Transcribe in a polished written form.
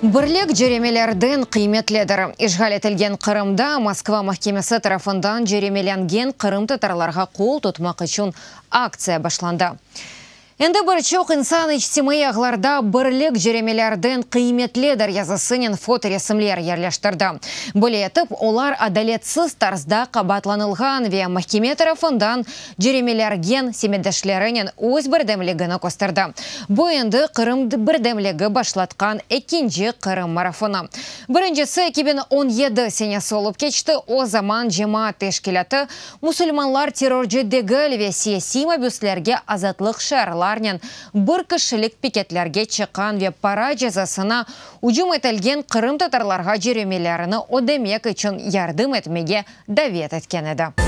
Birlik cöremelerden qıymetlidir. İşğal etilgen Qırımda Moskva mahkemesi tarafından cöremelengen qırımtatarlarğa qol tutmaq içün aktsiya başlandı. Endi bir çoq insan içtimaiy ağlarda Birlik cöremelerden qıymetlidir yazısınen fotoresimler yerleştirdi. Böyle etip, olar adaletsiz tarzda qabaatlanılğan ve mahkeme tarafından cöremelergen semetdeşlerinen öz birdemligini kösterdi. Bu endi Qırım birdemligi başlatqan ekinci Qırım marafonı. Birincisi 2017 senesi olıp keçti, o zaman cemaat teşkilâtı Musulmanlar terrorcı degil ve siyasiy mabüslerge azatlıq şiarlarnen bir kişilik piketlerge çıqqan ve para cezasına ücüm etilgen qırımtatarlarğa cöremelerini ödemek içün yardım etmege davet etken edi.